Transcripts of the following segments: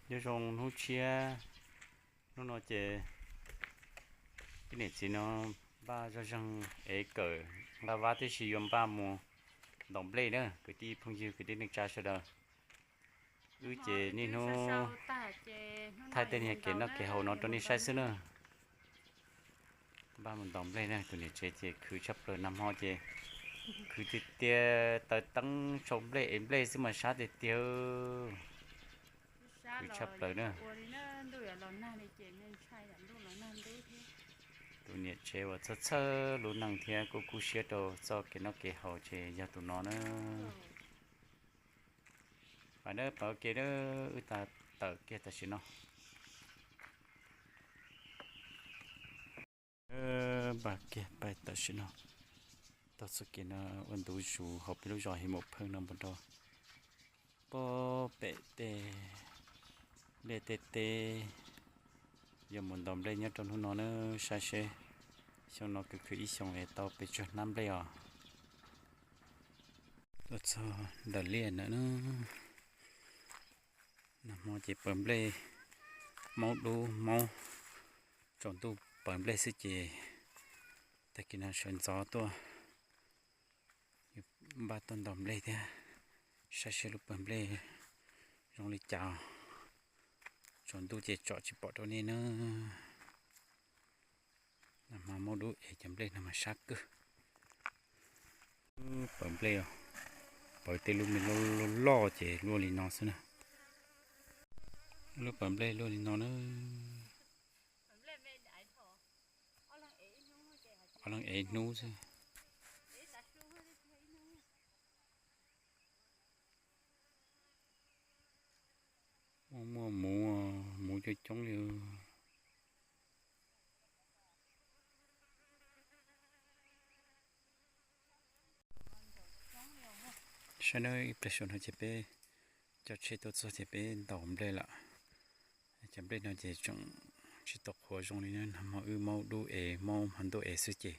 Nyob zoo hnub tshiab, hnub no ces ib niam txiv no npaj zoj zeeg es kawm nqa vab tib si yuav npaj mus ntaus nplej na kwv tij phooj ywg kwv tij neej tsa sawv daws. Wb ces niaj hnub thaij tej niag kev noj kev haus no rau nej saib xwb na. Npaj mus ntaus nplej na, tus niam tsev ces khwv tshaj plaws nag hmo ces khwv tiag tiag, taws teeb tsau nplej es nplej xwb mas sab tiag tiag. Khwv tshaj plaws na. Tus niam tsev uas txhawj txhawj lub neej thiab kuj kub siab rau txoj kev noj kev haus ces yog tus no na. Pab dawb pab ke dawb, wb tawm kiag tam sim no. Npaj kiag pais tam sim no, taug txoj kev no ua ntu zus hauv peb lub zos His Mus Pheej no mus rau pem tej liaj tej teb, yuav mus ntaus nplej nyob rau hnub no na, saib seb xyoo no khwv khwv ib xyoos es tau pes tsawg hnab nplej os. Tuaj txog ntawm liaj ntawm na, nag hmo ces pawv nplej, maub dub maub, tsaus ntuj pawv nplej xwb ces tag kis no sawv ntxov tuaj, npaj tuaj ntaus nplej thiab, saib seb lub pawg nplej zoo li cas, tsaus ntuj ces tsom tsis pom rau nej na. Nag hmo maub dub es cov nplej no mas sab kawg. Pawv nplej, pawv tej lub me loj loj ces luaj li no xwb na. Lub pawv nplej luaj li no na. Ob leeg ev ib hnub xwb. Muaj muaj muv, muv coob coob li. Saib nawb, ib pliag saum no ces peb coj tsheb tuaj txog ces peb ntaus nplej lawm. Cov nplej no ces tseem tsis tau qhuav zoo li na, nag hmo wb maub dub es maub hmo ntuj es xwb ces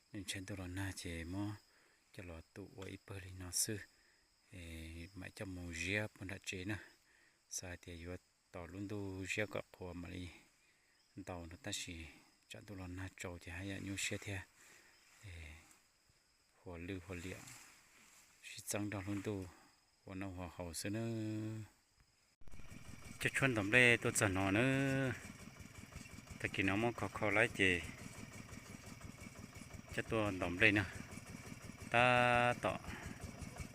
nws ntshai ntuj los nag ces muab coj los tu ua ib pawg li no xwb, mam coj mus ziab puag nram tsev na. Xav hais tias yuav tos lub ntuj ziab kom qhuav mam li ntaus no tab sis tsam ntuj los nag tsau ces haj yam nyuaj siab thiab. Huas lwj huas liam, sib txeeb nrog lub ntuj huas noj huas haus xwb nawb. Coj tshuab ntaus nplej tuaj txog no na, tag kis no muab kho kho laib ces coj tuaj ntaus nplej na. Tab tom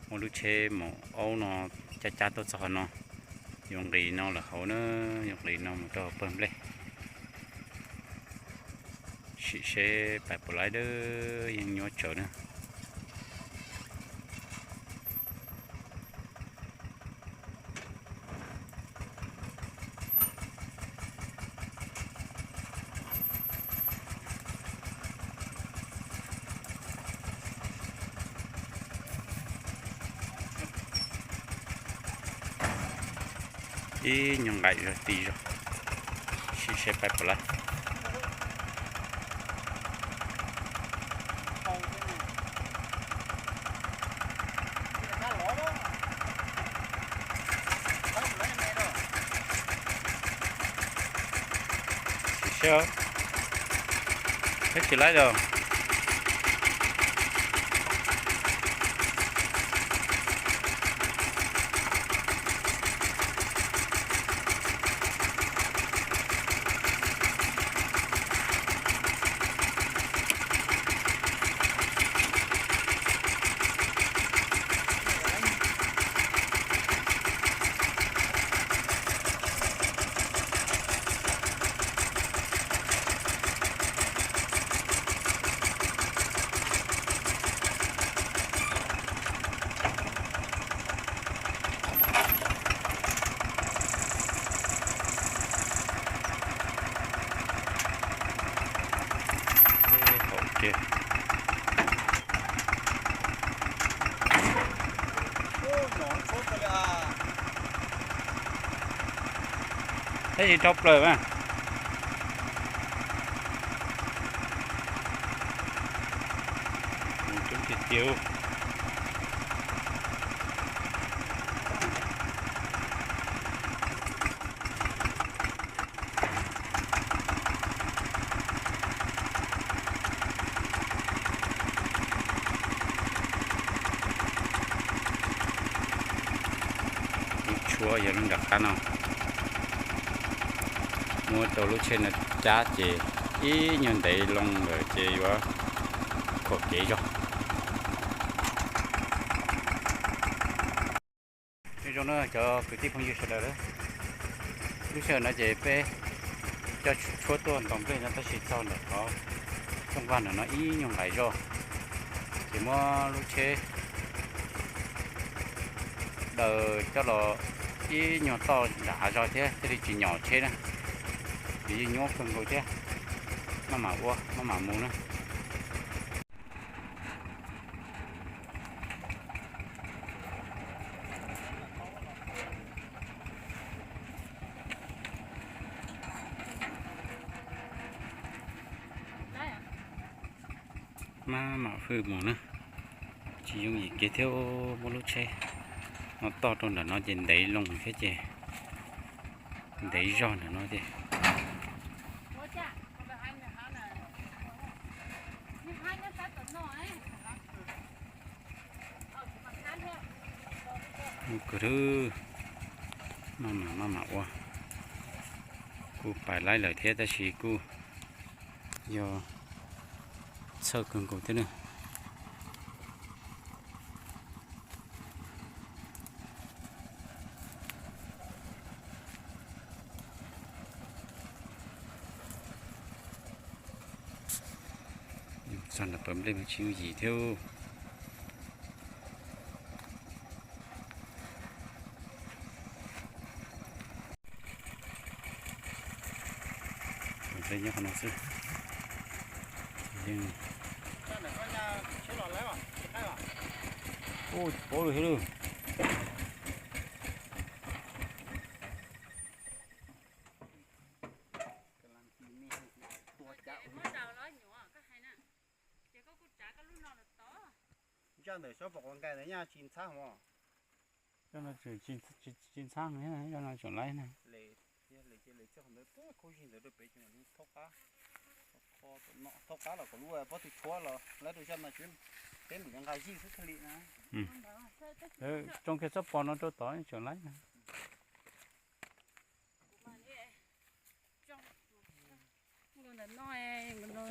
muaj lub tsheb mus aub no cab cab tuaj txog qhov no, yuav nqis no lawm hauv na, yuav nqis no mus rau pawg nplej. Sim seb pais puas laib dawb, yeej nyuaj tsawv na. Ib nyuag nqaim zog ti zog, sim seb pais puas laib. Sim seb, peb tsis laib los. Tab sis dhau plaws mas. Coob tiag tiag. Tshuab yog lub nram qab no, muab rau lub tsheb no cab ces ib nyuag ntev loo lawm ces yuav khuam kev zog. Nyob zoo na cov kwv tij phooj ywg sawv daws, lub sij hawm no ces peb coj tshuab tuaj ntaus nplej no tab sis txog ntawm qhov rooj vag ntawm no ib nyuag nqaim zog, ces muab lub tsheb daws coj los ib nyuag toj nram hav zog thiab thiaj li tsis nyom tsheb na. Ces yeej nyuaj kawg nkaus thiab, maj mam ua maj mam mus na. Maj mam hwj mus na, tsis yooj yim kiag thiab, muab lub tsheb no toj rau ntawm no ces ntev loo thiab ces ntev zog ntawm no thiab. Kawg, maj mam maj mam ua, kuj pais laib lawm thiab tab sis kuj yog txhawj kawg nkaus thiab na. Txog ntawm pawg nplej mas tsis yooj yim thiab. Nyob qhov no xwb. Yeej, ua tsis paub lawm thiab lawm. Zaj ntawm xyov pom quav nkais ntawd nyaj tsis ntxhab hos. Zaj no tseem tsis ntxhab, zaj no tseem laib na. Thaub qab los kom lub pob tw tshuab los laib rau zaj no, peb mus nqa zij xwb thiaj li na. Tsoo kiag txoj pos no rau tod tseem laib na.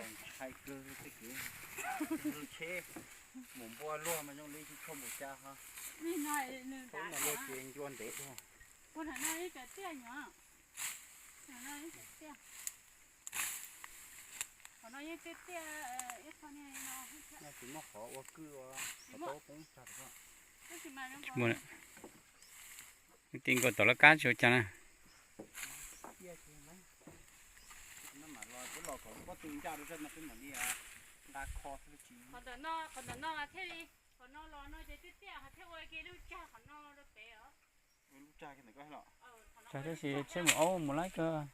Ntshai kawg tej kev, tsheb mus npua luag mas zoo li tsis tshua npaum cas ho. Thaum no luag ces ncua ntev dua. Tsis muaj qhov ua kwj ua, qhov tau poob tsag. Ti nkaus tom laj kab tsis ua cas na. Qhov ntawm no thiaj li, qhov no los no ces tiaj tiaj ho thiaj ua kiag lub tsag qhov no rau pem os. Tsag tab sis tsheb mus aub mus laib kawg.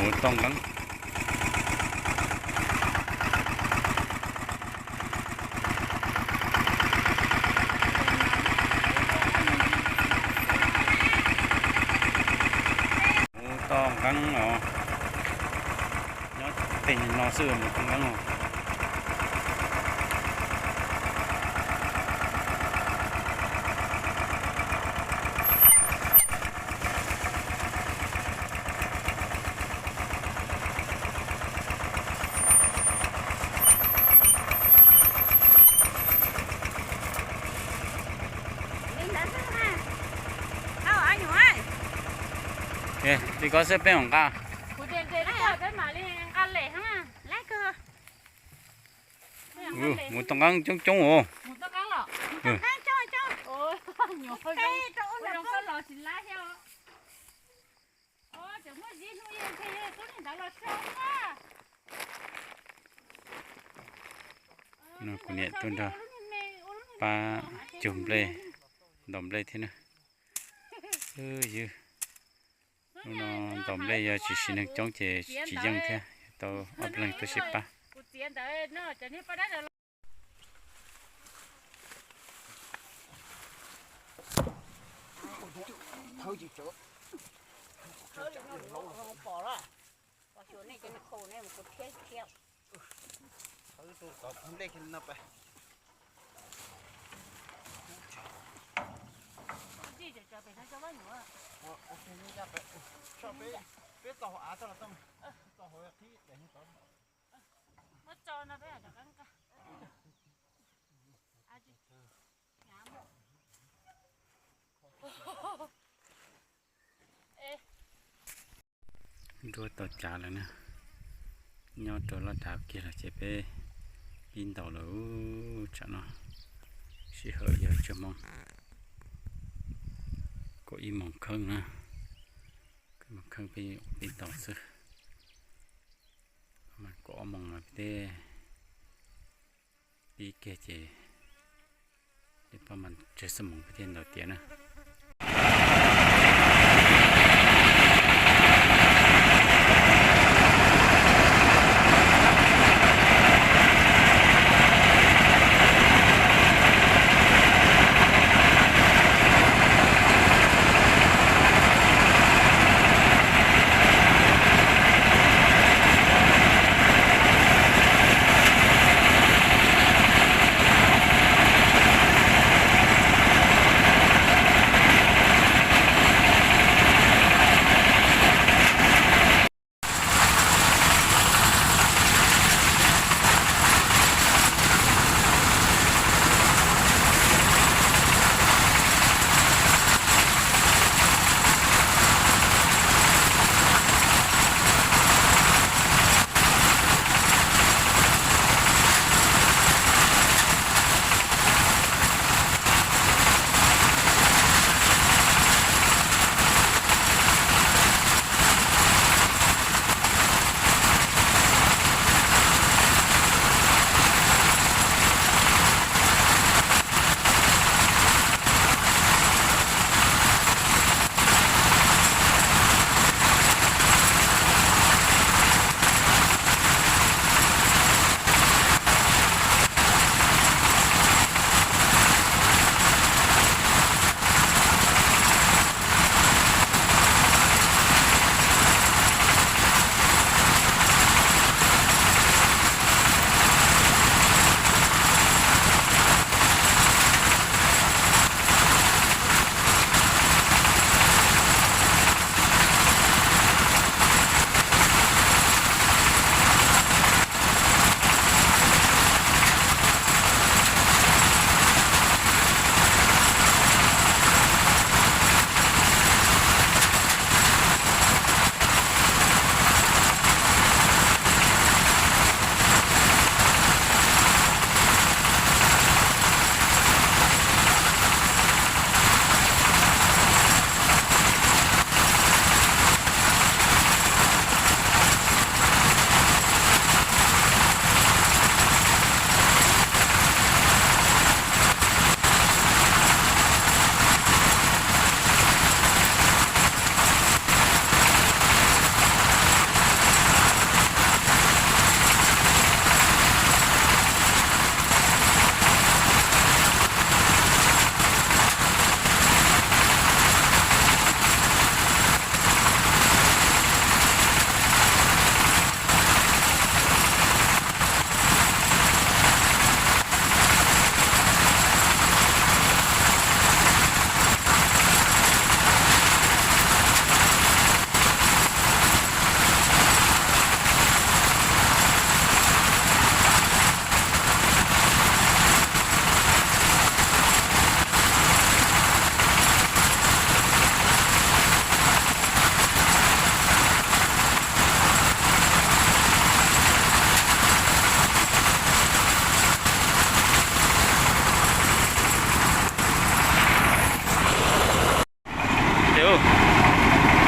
Mus toj nqeeb. Mus toj nqeeb os. Nyob tej no xwb mus toj nqeeb os. Li ko xwb peb mam nqa. Mus toj nqeeb coob coob os. No kuv niam tuaj nrog pab cug nplej, ntaus nplej thiab na. Ywg, hnub no ntaus nplej yog tsis siv neeg coob ces tsis yeej thiab, tau ob leeg tuaj sib pab. Tov nplej kiag no pab. Peb txo hauv av txog los tau, txo hauv qhib daim tod. Nruab tau cav lawm na, nyob rau laj dav kiag lawm ces peb pib ntaus lawm. Tsam no sij hawm yog tsaus hmo kaum ib moos kheeb na, kaum ib moos kheeb peb pib ntaus xwb. Mas kaum ob moos mas peb pib kiag ces li pab mas tsawg xuab moos peb thiaj ntaus tiav na.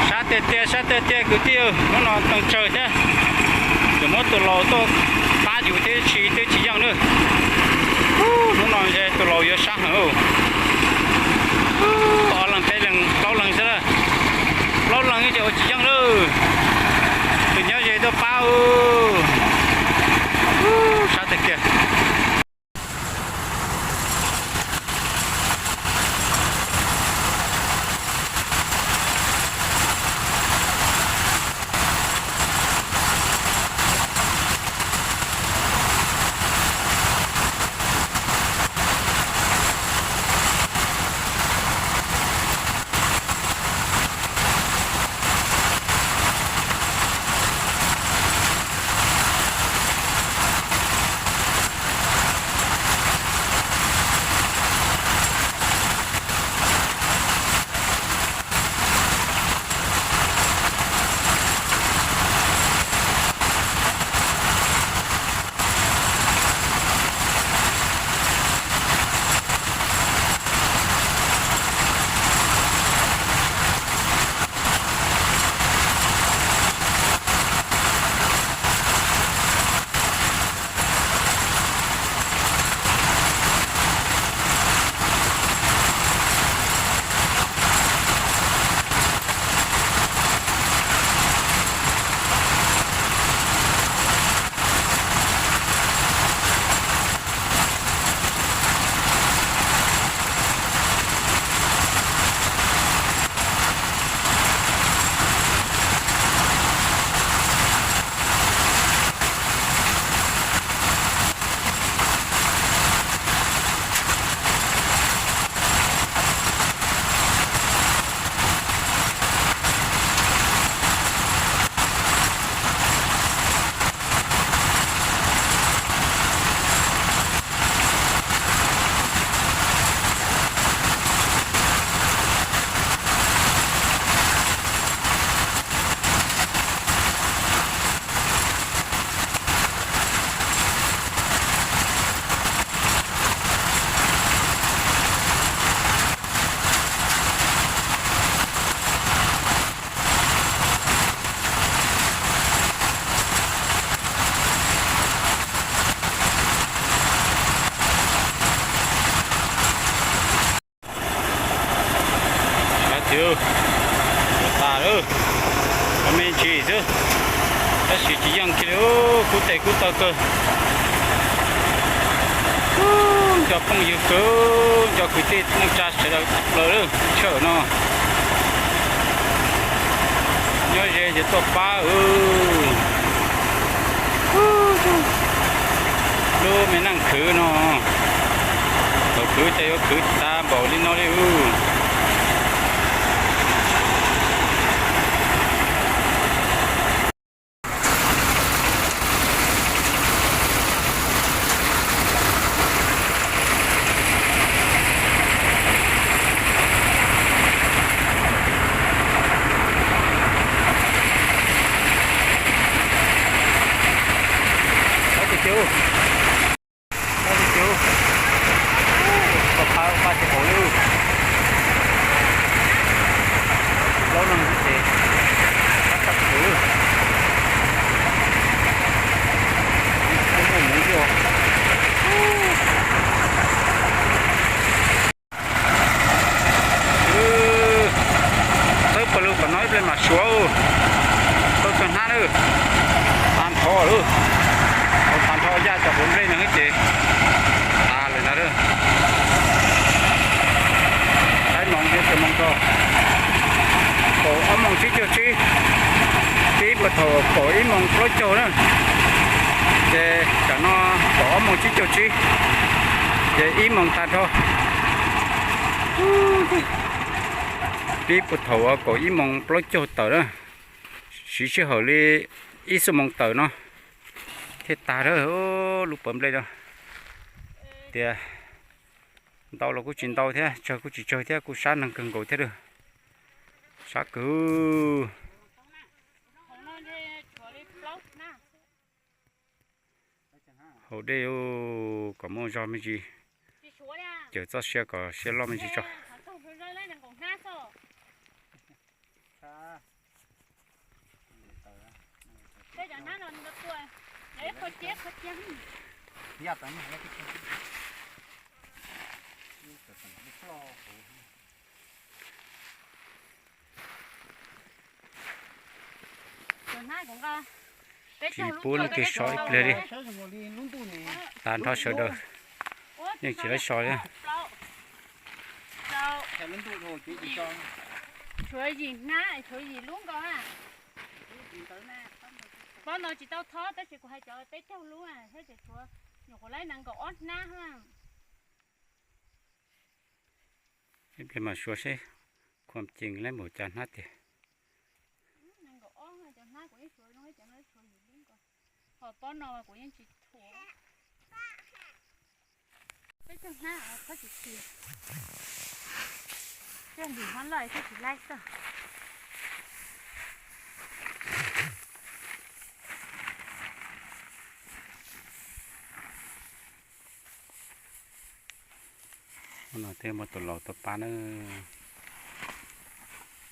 Sab tiag tiag, sab tiag tiag kwv tij, hnub no teem tsawg thiab. Tseem muab tus laus tuaj pab yus thiab tsis, twb tsis yeej na. Hnub no tus laus yuav sab heev. Ob leeg peb leeg plaub leeg xwb na. Plaub leeg ces ua tsis yeej lawm. Tus nyob ze tuaj pab. Sab tiag tiag. Kub tes kub taw kawg. Nco phooj ywg kawg, nco kwv tij neej tsa sawv daws tag plaws lawm, chaw no nyob ze ces tuaj pab. Lub me neej khwv no, thaum khwv ces yuav khwv tas npaum li no li. Koj pab pab tsis haum li. Plaub leeg xwb ces pab tsis haum. Muaj mus thiab. Tawb pawg lug kom no ib pliag mam suav. Tau tag hnab na. Tag nrho lawm. Tau tag nrho yaj cov quav nplej no ces tas lawm ntag. Saib moos, tus moos tau kaum ob moos tsib caug tsib, pib puag thaum kaum ib moos plaub caug na, ces tam no kaum ob moos tsib caug tsib, ces ib moos tag nrho. Pib puag thaum kaum ib moos plaub caug tawm na, siv sij hawm li ib xuab moos tawm no thiaj tag lub pawg nplej no. Tias ntau los kuj tsis ntau thiab, tsawg kuj tsis tsawg thiab, kuj sab neeg kawg nkaus thiab lawm. Sab kawg. Haus dej, kom muaj zog me ntsis, cawm txoj sia kom sia loj me ntsis tso. Tsis pub leej twg so ib pliag li. Tag nrho sawv daws yeej tsis laib so li. Tshuav yim hnab, tshuav yim lub nkaus na. Pob no tsis tau thob tab sis kuv hais cov peb caug lub thiab ces tshuav nyuam qhuav laib nees nkaum ob hnab. Ib pliag mam suav seb khuam cees laib npaum cas hnab tiag. Ho pob no kuv yeej tsis thuam. Peb caug hnab, peb tsis txias. Coj ntim hmab loj thiab tsis laib xwb. Hnub no thiaj muaj tus laus tuaj pab na.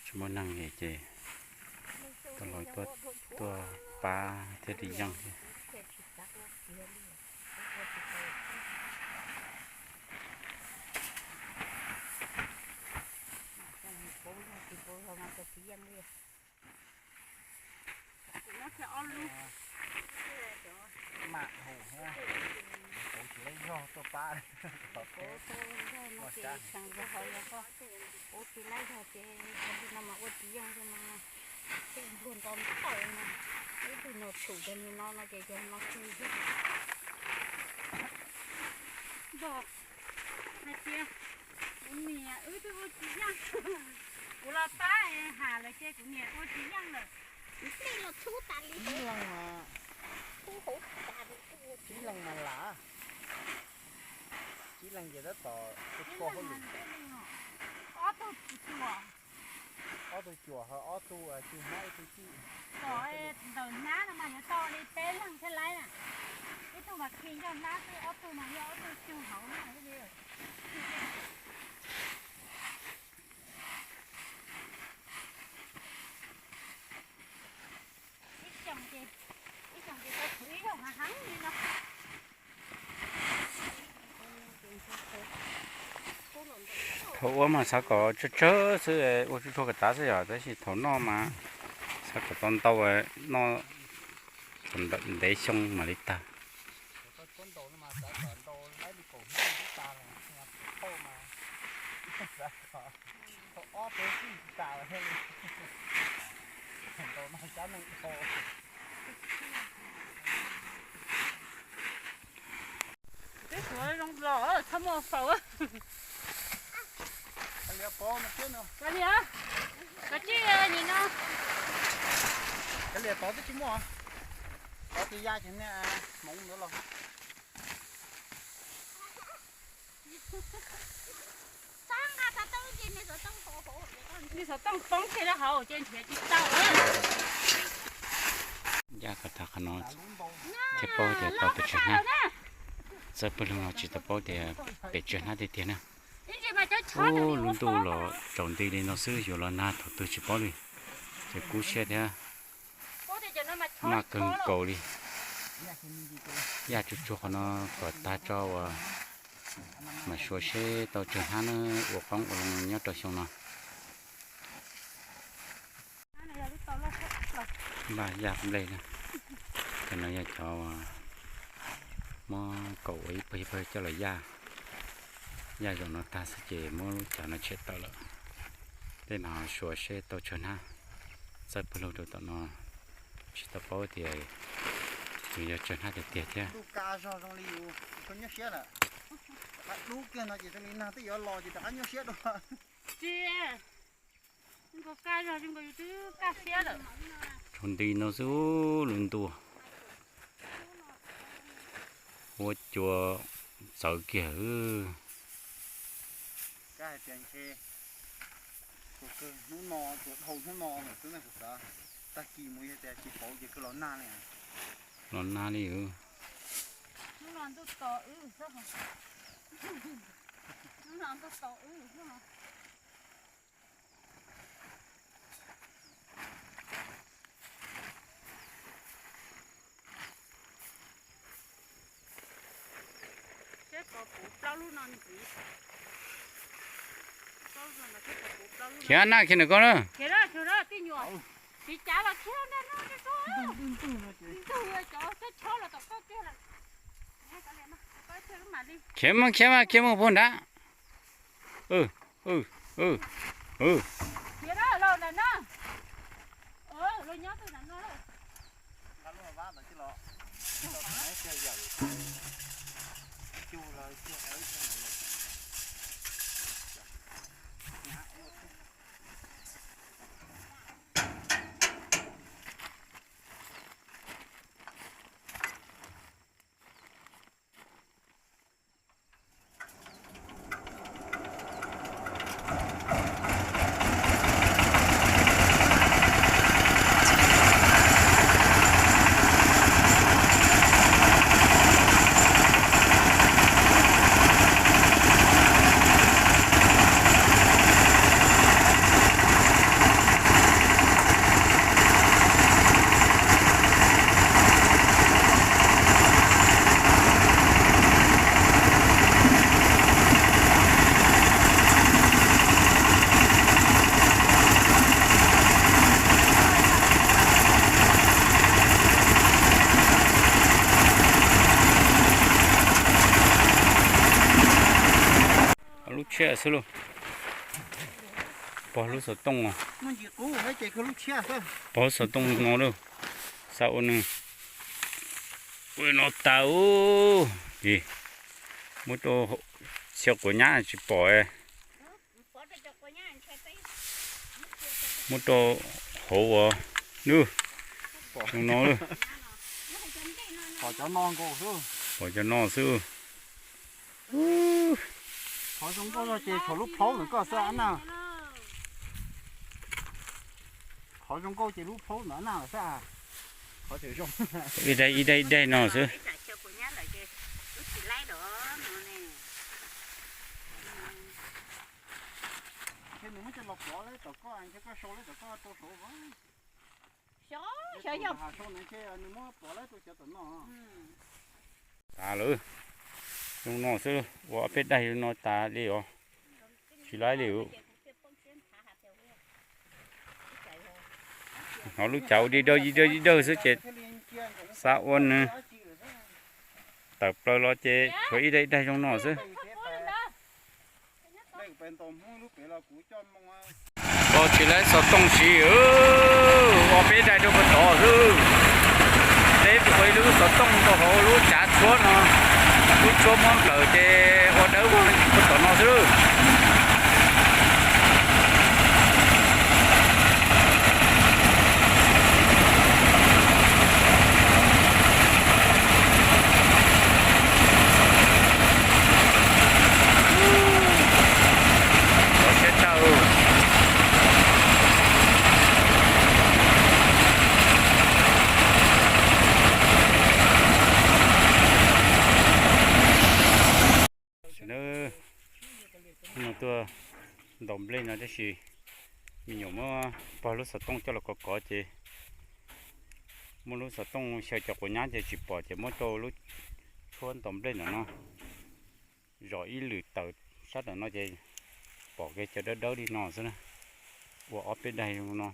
Tsis muaj neeg li ces tus laus tuaj pab thiaj li yeej thiab. Mam haum thiab, tsis laib zog tuaj pab, tom teb. Ua tsis laib zog ces li no mas ua tsis yeej li no. Tej npluag nto ntau no, ib tug nyuag tshum cov ni no no ces cov no tsis yeej. Npog hais tias kuv niam wb twb ua tsis yeej, kuv los pab has lawm ces kuv niam ua tsis yeej lawm. Ib leeg mas, ib leeg mas lam, ib leeg ces tab tom tua hauj lwm. Ob tug cuam, ob tug cuam ho ob tug cig hnab ib tug cig. Tom ntawm hnab no mas yuav tau li peb leeg thiaj laib na. Ib tug mas khi ncaj hnab xwb, ob tug mas yog ob tug cug hauv na. Ib xyoos ces, ib xyoos ces tau khwv ib zaug heev li no. Thaum ub mas xav kom tsawg tsawg xwb, ua tsuj tsuag kom tas xwb yom, tab sis thaum no mas xav kom tau ntau, noj Ntawm ntev xyoo mam li tag. Twb suav zoo los txhob muaj faus. Kav liam, kav tsij nim no. Kav liam tod twb tsis muaj, tod ces ya ces niag hmoov ntawd los. Nws xov tooj poob kiag rau hauv ces nrhiav tsis tau. Ya kom tag qhov no thiaj paub tias tau pes tsawg hnab. Txawj pawg lug no tsis tau paub tias pes tsawg hnab tiag tiag na. Ub, lub ntuj los tsaus nti li no xwb, yuav los nag thaum twg tsis paub li. Ces kub siab thiab maj kawg nkaus li. Ya tsuag tsuag qhov no kom tag tso uas mam suav seb tau tsawg hnab na, ua qoob ua loo nyob rau xyoo no. Npaj yaj nplej na. Cov no yog cov muab kaum ua ib pawg ib pawg coj los yaj. Yaj zaum no tag xwb ces muab lub cav no tshem tawm lawm. Tej no suav seb tau tsawg hnab. Txawj pawg lug rau tom no tsis tau paub tias yus yog tsawg hnab tiag tiag thiab. Ntuj kaj zog zoo li yus tsis tshua nyuaj siab lawm. Rov qab dub kiag no ces zoo li nag twb yuav los ces rov qab nyuaj siab dua. Tsis, nkaus kaj zog zoo nkaus yus twb kaj siab lawm. Tsaus nti no xwb lub ntuj. Huab cua txawv kiag. Kab hais tias ntshe tsuas kawg hnub no, tsuas dhau hnub no lawm xwb na kuv xav. Tag kis mus yog tias tsis pauv ces kawg los nag li. Los nag li. Hnub no ntuj tos wb xwb. Hnub no ntuj tos wb xwb. Thiab kom puv plaub lub no ntxiv. Plaub lub no mas thiab kom puv plaub lub no. Khiav naj khiav ntawm koj na. Khiav na, khiav na, tij nyuam. Tsis cav los khiav nrag no, ntug cov chob chob los tom koj kiag lawm. Khiav mas khiav mas khiav mus puag nrad. Khiav na, los ntawm no. Los nyob twg ntawm no. Lub tshiab xwb lauj. Pog lub xov tooj. Pog lub xov tooj no lauj. Xav ua nws. Ua no tas ub. Muab rau txhia quav nyab tsis pom. Muab rau hauv uas nws no. Pom cov no xwb. Qhov zoo nkauj ces tshuav lub plhaub ntawm koj xwb na. Qhov zoo nkauj ces lub plhaub ntawm na xwb. Ib daim ib daim ib daim no xwb. Nws muab coj los pov lawm tom koj, ntshe koj sau lawm tom koj rau saud. Xyov, xyov yog sau na, ntshe nws muab pov lawm rau xyov tom no. Tas lawm, zoo no xwb, ua ob peb daim no tas li os. Tsis laib li. Hnov lub cav ua dig dawg dig dawg dig dawg xwb ces xav ua nws tawm plaws los ces tshuav ib daim ib daim zoo no xwb. Pog tsis laib xov tooj siv, ua peb daim rau puag tod xwb. Peb ua ib lub xov tooj rau hauv lub cav tshuab no, lub tshuab muab nplawm ces ua dawb vog puag tom no xwb. Tov siab tshaj. Sawv daws, hnub no tuaj ntaus nplej no tab sis me nyuam muab pog lub xov tooj coj los kov kov ces muab lub xov tooj xyaw cov quav nyab ces tsis pom ces muab rau lub tshuab ntaus nplej ntawm no zom ib lwm tawm sab ntawm no ces pom kiag cov dawb dawb li no xwb na. Ua ob peb daim zoo no.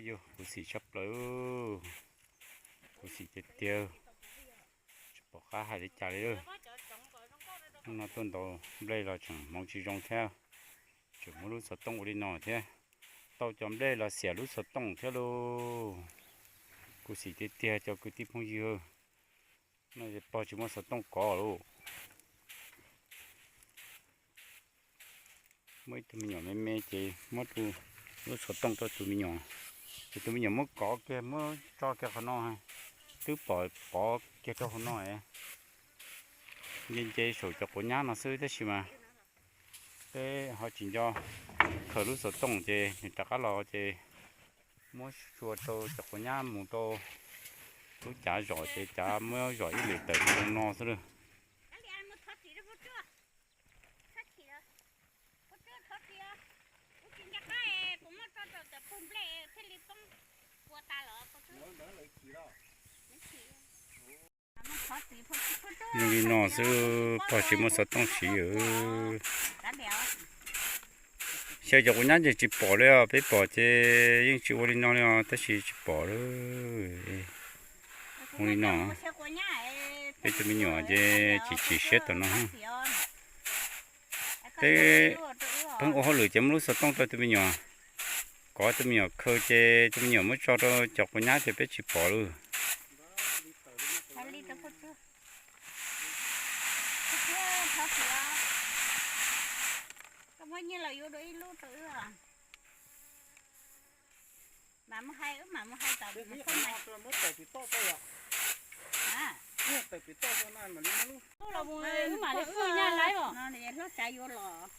Yog khuv xim tshaj plaws, khuv xim tiag tiag, tsis pom qab hais li cas li. Hnub no tuaj ntaus nplej los tseem hmoov tsis zoo thiab, tseem muab lub xov tooj ua li no thiab. Tau cov nplej los xiam lub xov tooj thiab lauj. Khuv xim tiag tiag cov kwv tij phooj ywg. No pog tsis muaj xov tooj kov lauj. Muaj ib tug me nyuam me me ces muab lub xov tooj rau tus me nyuam, ces tus me nyuam muab kov kiag muab tso kiag qhov no, twb pom pov kiag rau hauv no. Nce nce saum cov quav nyab no xwb tab sis mas peb ho tsis nco khaws lub xov tooj ces nws rov qab los ces muab xyuas rau cov quav nyab mus rau lub cav zom ces cav muab zom ib lwm tawm zoo no xwb lawm. Zoo li no xwb, pog tsis muaj xov tooj siv. Xyaw cov quav nyab ces tsis pom li os, peb pom ces yeej tsis ua li no li os, tab sis tsis pom li. Zoo li no, peb tus me nyuam ces chim chim siab tom no. Peb pheej ua hauj lwm ces muab lub xov tooj rau tus me nyuam, kov tus me nyuam khaws ces tus me nyuam muab tso rau cov quav nyab ces peb tsis pom li. Wb mam li pw nyaj laib os.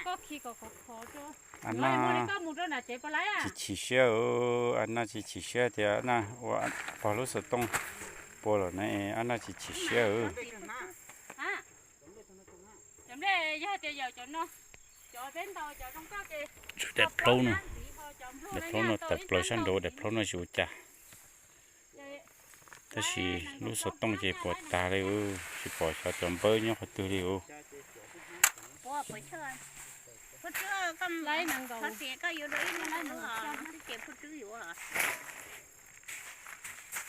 Koj khi kom khov khov rau. Muab li koj mus rau nram tsev puas laib? Tsis chim siab, a Naj tsis chim siab tias a Naj ua pog lub xov tooj puas lawm na, a Naj tsis chim siab. Cov nplej yog tias yawm cov no, cov peb ntaus cov zoo nkauj ces daim plaub no, daim plaub no tawm plaws sab nraud, daim plaub no tsis ua cas. Tab sis lub xov tooj ces puas tag li, tsis pom xyov cov npawb nyob qhov twg li os.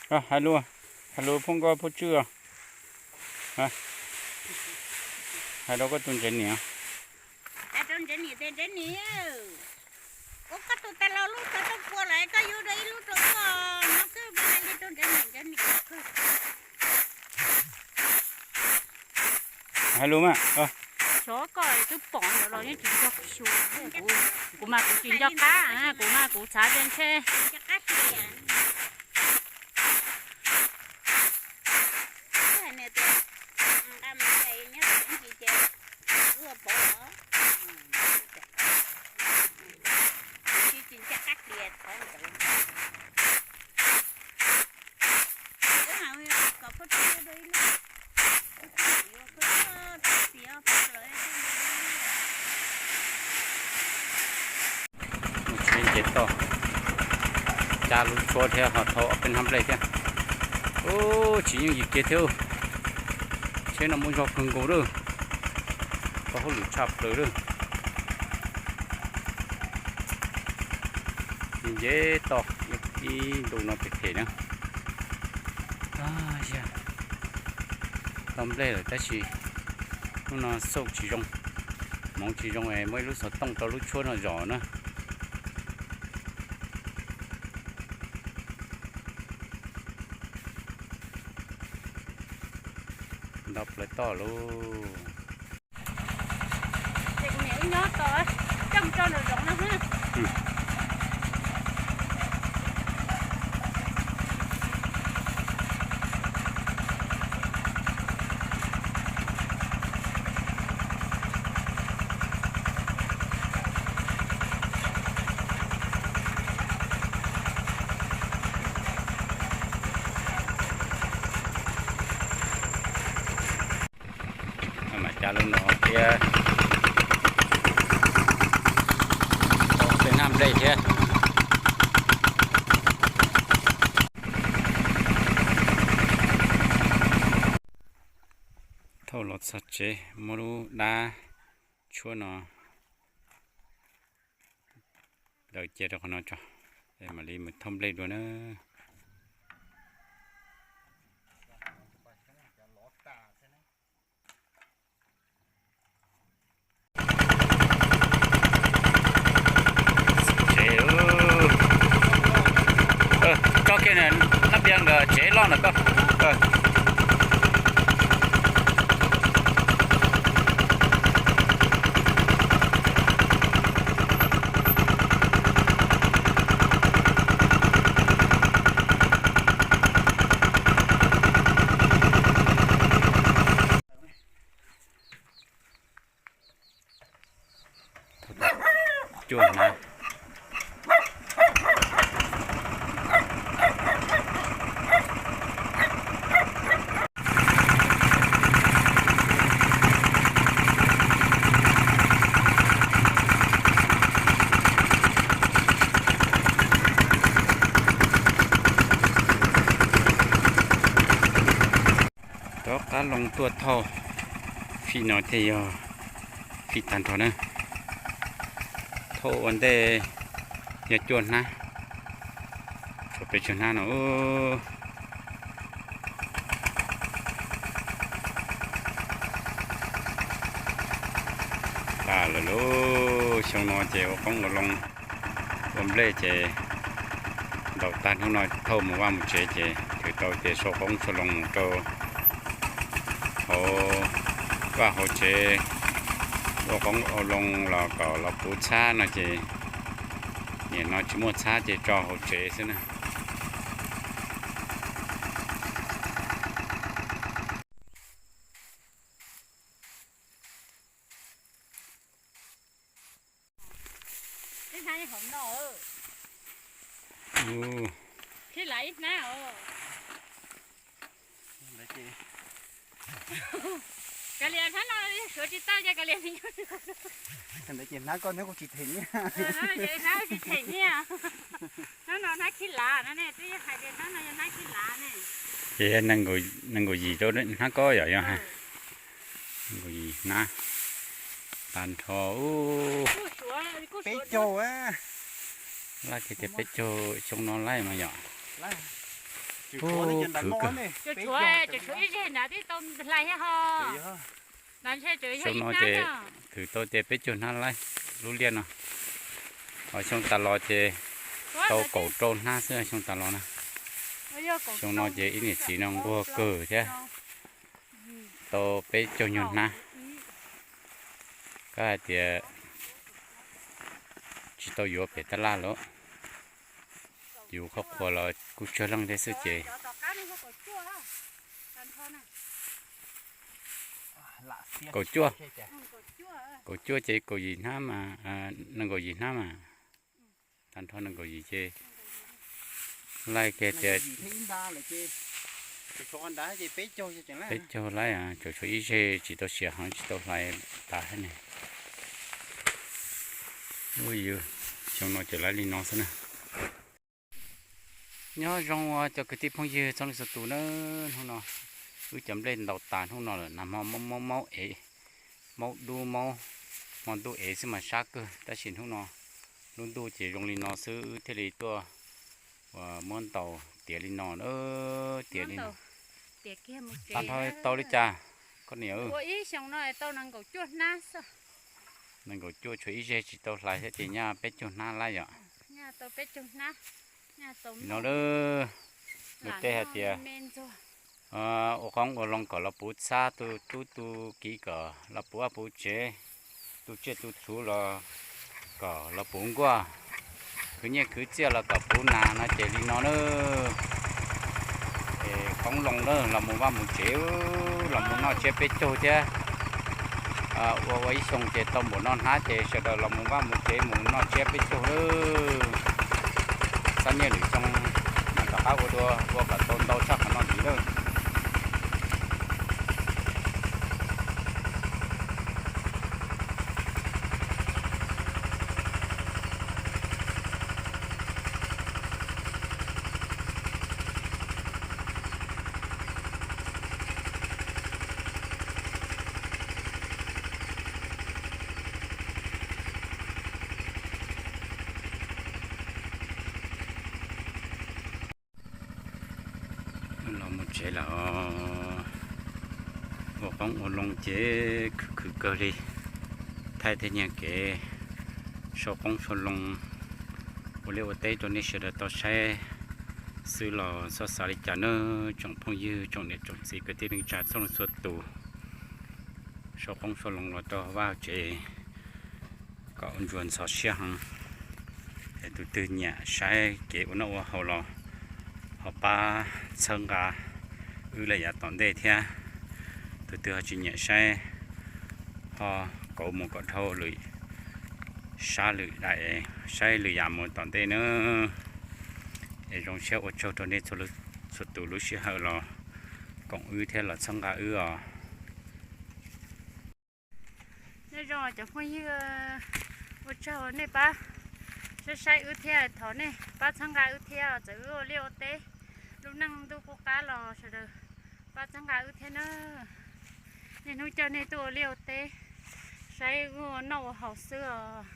Hais lus, hais lus phoj nkoj phoj tswb os. Hais rau koj tus ntsev niam. Ua koj tus tais laus lub xov tooj puas lawm, koj yuav dua ib lub rau koj no xwb, hais li rau ntsev niam, ntsev niam. Hais lus mas. Xyov koj twb pom ntawd los yeej tsis nco xyuas. Kuv mas kuv tsis nco qab, kuv mas kuv xav tias ntshe Tsheb nce toj, cab lub tshuab thiab ho thau ob peb hnab nplej thiab. Ub, tsis yeej yim kiag thiab. Tsheb no muaj zog kawg nkaus lawm, tau hauj lwm tshaj plaws lawm. Nce toj ib ntu no phem phem na. Yog tau nplej lawm tab sis hnub no xauj tsis zoo, hmoov tsis zoo es muaj ib lub xov tooj rau lub tshuab no zom na. Nto plaws toj lauj. Ces kuv niam wb nyob tos coj mus tso nraum zoov no xwb. Mas cas lub no thiab, tej hnab nplej thiab. Thauj los txog tsev muab lub dab tshuab no daws cia rau qhov no tso, es mam li mus thauj nplej dua na. Tsev, koj kiag na, nab pia nkawd tsev loj ntawm koj. Cuaj hnab. Rov qab loo tuaj thauj fij no thiaj yog fij tag nrho na. Thauj ua ntej yog cuaj hnab, tshuav peb caug hnab no. Tag lawm lauj, xyoo no ces ua qoob ua loo ua nplej ces ntaus tag hnub no thauj mus vaj mus tsev ces thwm tau ces sau qoob sau loo mus rau hauv vaj hauv tsev, ua qoob ua loo los kom los puv txhab no ces nim no tsis muaj txhab ces tso hauv tsev xwb na. Kav liam hnab no suav tsis tau ces kav liam, hnab koj nyob kuv tsis them nyiaj. Hnab tsis them nyiaj. Hnab no hnab khib lav no ne, twb yog hais tias hnab no yog hnab khib lav ne. Ces nees nkaum yim rau hnab koj yom, yog nees nkaum yim hnab. Tag nrho, peb caug, laij kiag tias peb caug xyoo no laij mas yom. Khwv kawg. Xyoo no ces thwm tau tias peb caug hnab laij lub liaj no. Ho xyoo tas los ces tau kaum rau hnab xwb xyoo tas los na. Xyoo no ces ib niam txiv no nquag kawg thiab, tau peb caug nyuag hnab. Koj hais tias tsis tau yuav pem tab laj lawm, yus qhov qhuas los kuj tsawg leej thiab xwb ces kaum cuaj, kaum cuaj ces kaum yim hnab mas, nees nkaum yim hnab mas. Tag nrho nees nkaum yim ces laij kiag tias peb caug laij, tsuas tshuav ib zeg tsis tau siav heev tsis tau hlais tas thiab ne. Ub, yus xyoo no ces laij li no xwb na. Nyob zoo ua cov kwv tij phooj ywg txhua leej txhua tus na, hnub no wb cov nplej ntaus tas hnub no lawm, nag hmo maub maub ev, maub dub maub, hmo ntuj ev xwb mas sab kawg, tab sis hnub no Lub ntuj ces zoo li no xwb wb thiaj li tuaj ua muab ntaus tiav li no, tiav li no. Tag nrho tau li cas koj niam? Nees nkaum cuaj tshuav ib zeg tsis tau hlais thiab ces nyaj peb caug hnab lawm yom. Li no lawm, luag tej hais tias ua qoob ua loo kom los puv txhab, tu tub tu kiv kom los puv vaj puv tsev, tu tsiaj tu txhu los kom los puv nkuaj, khwv nyiaj khwv txiaj los kom puv nas no ces li no na. Es qoob loo na, los mus vaj mus tsev, los mus noj tsiab peb caug thiab. Ua ua ib xyoo ces tau npaum no hnab ces sawv daws los mus vaj mus tsev mus noj tsiab peb caug lawm. Xab nyiaj lwm xyoo mam rov qab ua dua, ua kom tau ntau tshaj qhov no ntxiv lawm. Los mus tsev lawm, ua qoob ua loo ces khwv khwv kawg li, thaij tej nyiag kev sau qoob sau loo, ua liaj ua teb rau nej sawv daws tau saib xwb los txhob xav li cas nawb tsoom phooj ywg tsoom niam tsoom txiv kwv tij neej tsa txhua leej txhua tus. Sau qoob sau loo los rau vaj tsev kom ntsuag ntxhov siab heev. Es tus twg nyiam saib kev ua noj ua haus los ho pab txhawb nqa wb lawm yav tom ntej thiab. Tus twg ho tsis nyiam saib ho kauv mus kom dhau lwm sab lwm daim, saib lwm yam mus tom ntej nawb. Es zoo siab ua tsaug rau nej txhua tus lub sij hawm los koom wb thiab los txhawb nqa wb os. Nej zoo cov phooj ywg, ua tsaug nej pab saib saib wb thiab, thov nej pab txhawb nqa wb thiab, txawm wb ua liaj ua teb lub neej ntuj qub qab los sawv daws pab txhawb nqa wb thiab na. Niaj hnub caij nej tuaj ua liaj ua teb, saib wb ua noj ua haus xwb os.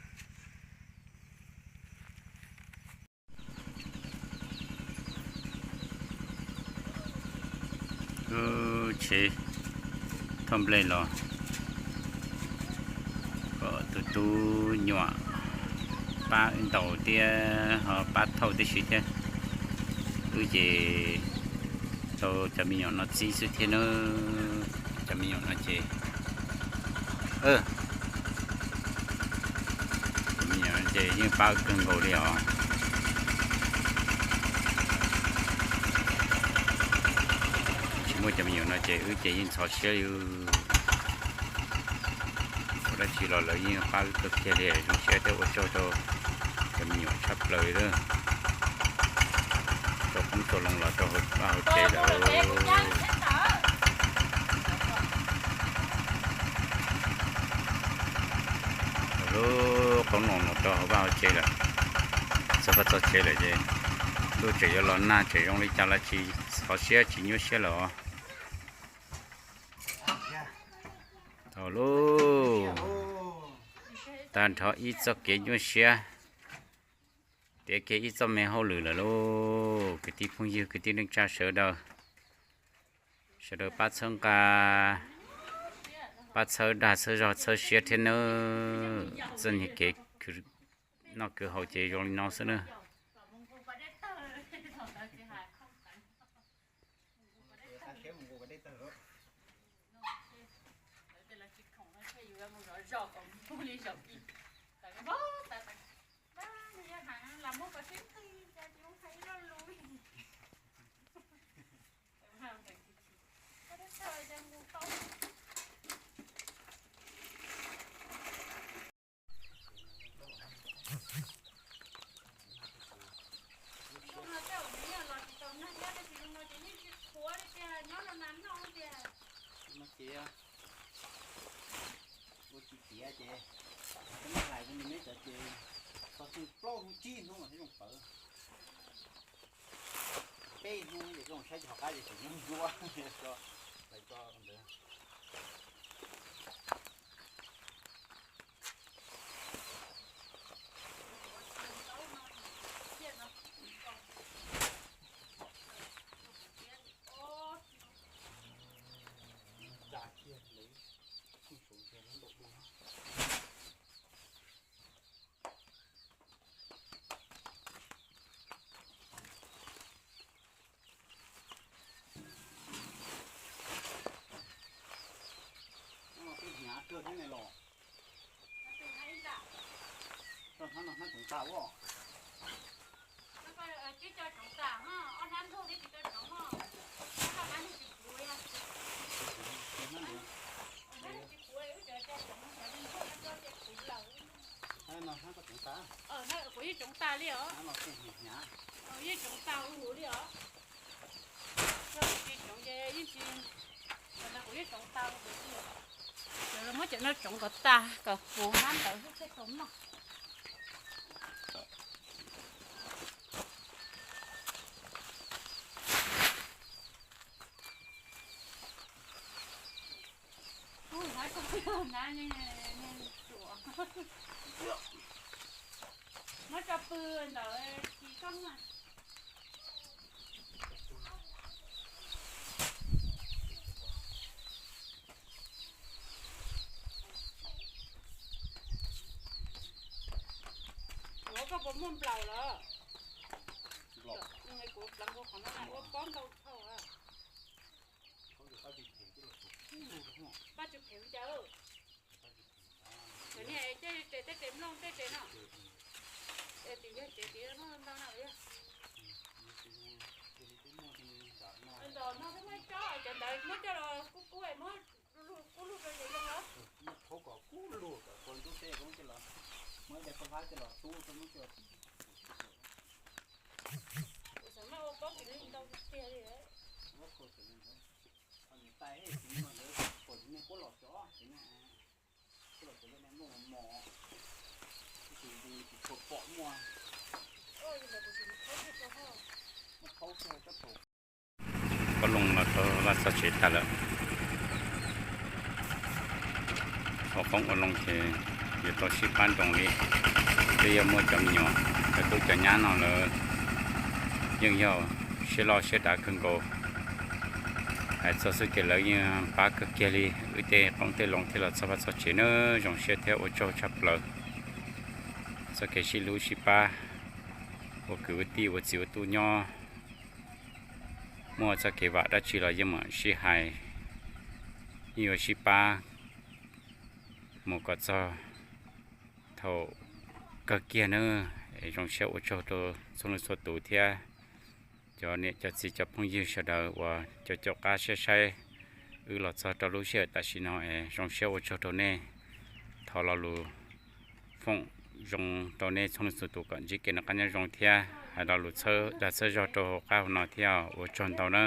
Lub tsev thauj nplej los kom tus tub nyuam pab wb ntaus thiab ho pab thauj tib si thiab. Wb ces tau cov me nyuam no txib xwb thiab na. Cov me nyuam no ces, cov me nyuam no ces yeej pab wb kawg nkaus li os. Tsis muaj cov me nyuam no ces wb ces yeej ntxhov siab li. Ua dab tsi los lawv yeej pab wb kawg kiag li, zoo siab thiab ua tsaug rau cov me nyuam tshaj plaws li. Sau qoob sau loo los rau hauv vaj hauv tsev lawm. Lub qoob loo los rau hauv vaj hauv tsev lawm. Txog vaj txog tsev lawm ces ntuj tseem yuav los nag tseem zoo li cas los tsis ntxhov siab tsis nyuaj siab lawm os. Tau lauj, tag nrho ib txoj kev nyuaj siab, tiav kiag ib txoj me hauj lwm lawm lauj. Kwv tij phooj ywg kwv tij neej tsa sawv daws, sawv daws pab txhawb nqa, pab txhawb dag txhawb zog txhawb siab thiab nawb. Txoj niag kev noj kev haus ces zoo li no xwb nawb. Zoo no tej zaum nws los tsis tau nag thiab, tab sis zoo no ces yeej tsis qhuav li tiag, nyob rau nas noj tiag. Ces ua tsis tiav ces, hlais rau nws me cov ces, txog xyoo plaub hnub tsib hnub mas thiaj zoo pawv. Peb hnub ces zoo saib cov qab ces tseem nyob nruab, hlais tso ntawd. Kuv yeej tsoov tas li os. Yeej tsoov tas li os. Yog kuv tsis tsoov ces yeej tsis, kuv yeej tsoov tas li. Muab cov no tsoov kom tas kom puv hnab ntawd thiaj tau noj. Muab tso pw ntawd tsis txhob na. Kuv koj puas muaj nplaum lawm? Kuv pleev kuv qhov no ua pob ntau dhau. Paj tsw phem cas. Cov niag tej res, tej res mloog tej res no. Tim yog tsev tim ntau na yog. Ntawm no twb muab tsob cov ntawd muab coj los kub kub muab kub lug rau cov zoo los. Kub kom kub lug kom kua ntub teb zoo coj los, muab ib daim paj hlab coj los tub rau muab coj los. Kuv xav mas ua pob tsis li ntau tiag li. Tais tim no lawv pom nej puab los cov tim no, puab los cov lawv mloog mos, tab sis tsis tshua pom muaj. Pob loo los rau vaj txog tsev tag lawm. Ua qoob ua loo ces yuav tau sib pab nroo li. Twb yog muaj cov me nyuam, cov tub cov nyab no lawv yeej yog siab loj siab dav kawg nkaus. Hais txog xwb ces lawv yeej pab kawg kiag li. Wb tej qoob tej loo thiaj los txog vaj txog tsev na, zoo siab thiab ua tsaug tshaj plaws. Txoj kev sib hlub sib pab ua kwv ua tij ua txiv ua tub nyob, muaj txoj kev vam dab tsi los yeej mam sib hais, yeej yuav sib pab mus kom txog thaum kawg kiag na. Es zoo siab ua tsaug rau txhua leej txhua tus thiab cov niam cov txiv cov phooj ywg sawv daws uas cov caum qab saib saib wb los txog rau lub sij hawm tam sim no es zoo siab ua tsaug rau nej. Thov lo lus foom zoo rau nej txhua leej txhua tus kom ntsib kev noj qab nyob zoo thiab hais lo lus txhawb dag txhawb zog rau hauv qab hauv no thiab ua tsaug ntau na.